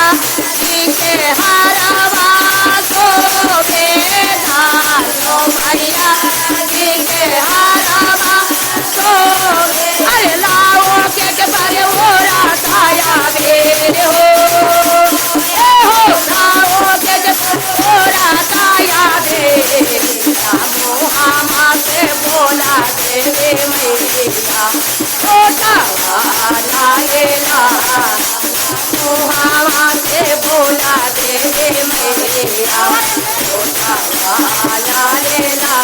जी के हारवा शोभे लालो मैया जी के हारवा शोभे। अरे लाओ के पर ओरा ताया बेर हो, ए हो लाओ के पर ओरा ताया बेर, मोहामा से बोला देवे मैया छोटा वाला लेला, मोहामा से बोला देवे मैया छोटा वाला लेला।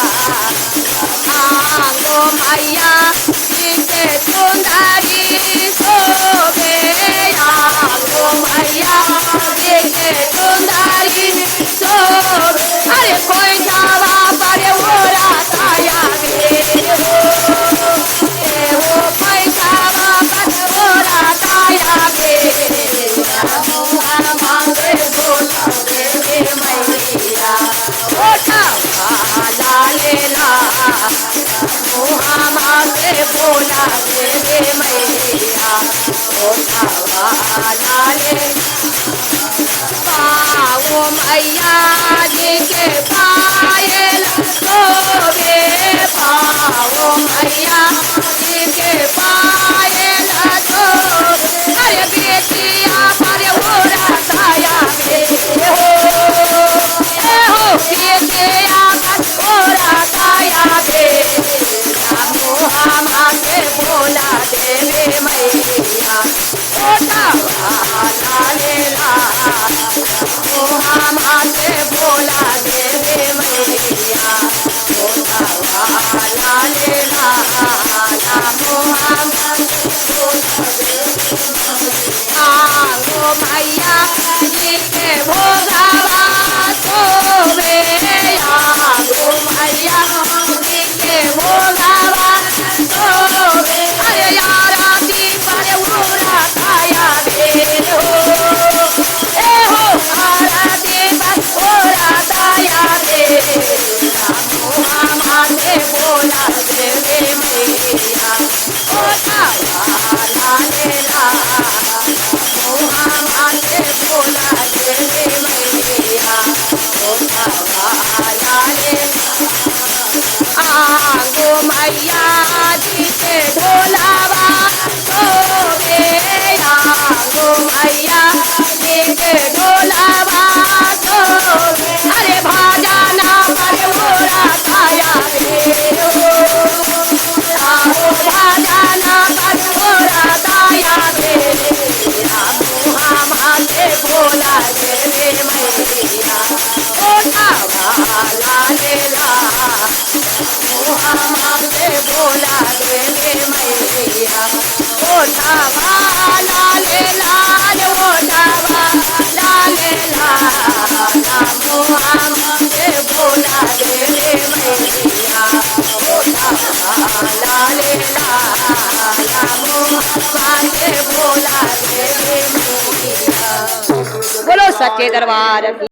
आंगो मैया जी के सुंदरी शोभे, आंगो मैया जी के सुंदरी शोभे। अरे कोई जावा पर ओरा ताया बेर हो, ए हो कोई जावा पर ओरा ताया बेर, मोहामा से बोला देवे मैया छोटा वाला लेला, मोहामा से बोला देवे मैया छोटा वाला ले। पाओ मैया जी के पायल शोभे, पाओ मैया जी के पायल शोभे। अरे बेटिया पर ओरा ताया बेर हो, ए हो बेटिया पर ओरा ताया बेर, मोहामा से बोला देवे मैया छोटा वाला लेला, मोहामा से बोला देवे मैया छोटा वाला लेला, मोहामा से बोला देवे। आंगो मैया जी के भोगावा शोभे, आंगो मैया जी के भोगावा शोभे। अरे यारा पर उड़ा ताया बेर हो, ए हो आरती पर उड़ा ताया बेर, मोहामा से बोला देवे मैया छोटा वाला लेला, मोहामा से बोला देवे मैया छोटा वाला ले। आंगो मैया जी के ढोलावा शोभे, आंगो मैया जी के ढोलावा शोभे। अरे भाजाना पर ओरा ताया बेर हो, आओ भाजाना पर ओरा ताया बेर, मोहामा से बोला देवे मैया छोटा वाला लेला, मोहामा से बोला देवे मैया छोटा वाला लेला, छोटा वाला लेला, मोहामा से बोला देवे मैया छोटा वाला लेला, मोहामा से बोला देवे मैया। बोलो सच्चे दरबार की।